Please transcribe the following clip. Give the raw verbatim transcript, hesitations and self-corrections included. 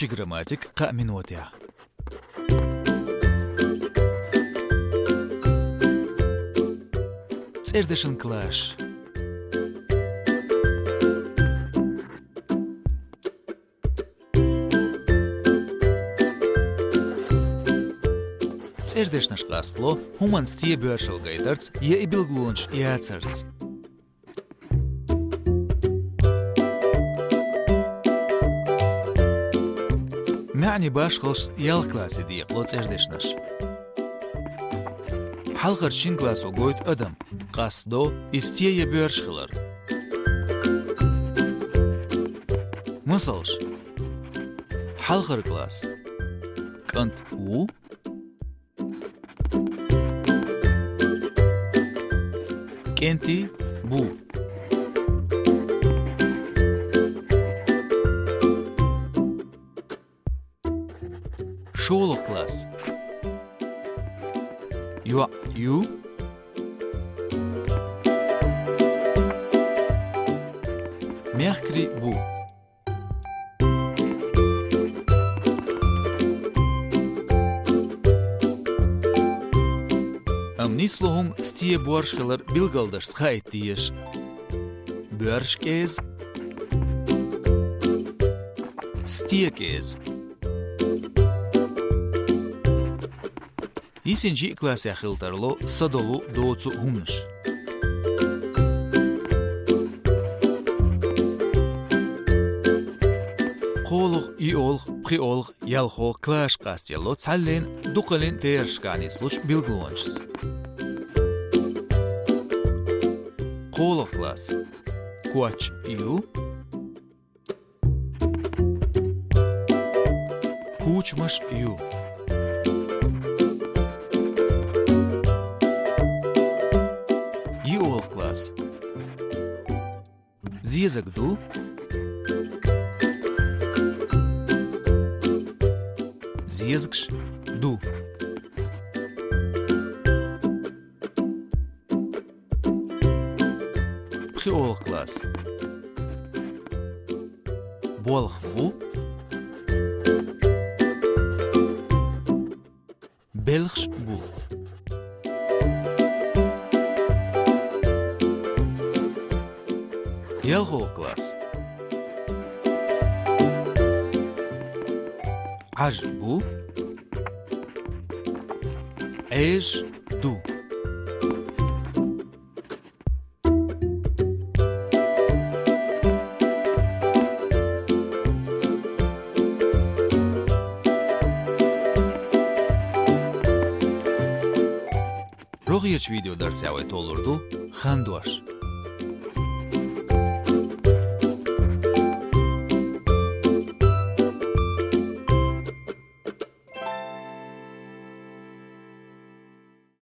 Грамматика кхаа минотехь. ЦӀердешан класс. ЦӀердешнаш къастало хӀуманца стен боьршалла гайтарца я и билгалонаш яцарца. МаьӀне башхаллашца ялх классе декъало цӀердешнаш. Хьалхарчу шина классо гойту адам къастадо и стен я боьрша хилар. Масалш: хьалхара класс. КӀант ву. КӀентий бу. ШолгӀа класс. ЙоӀ ю. Мехкарий бу. Амма нисло хӀума стен боьрша хилар билгалдашца хаийта дезаш. Боьрша кӀеза. Стен кӀеза. Йисинчу йиъ классехь хила тарло са долу доцу хӀуманаш. КхоалгӀа, йоьалгӀа, пхоьалгӀа, ялхолгӀа класс къастаяло цхьаллин, дукхаллин терахьашкахь нислучу билгалонашца. КхоалгӀа класс. Коч ю. Кучамаш ю. ЙоьалгӀа класс. Зезаг ду. Зезагаш ду. ПхоьалгӀа класс. Болх бу. Белхаш бу. ЯлхолгӀа класс. Ӏаж бу. Ӏежаш ду. РогӀерчу видеодарсехь вай толур ду хандош.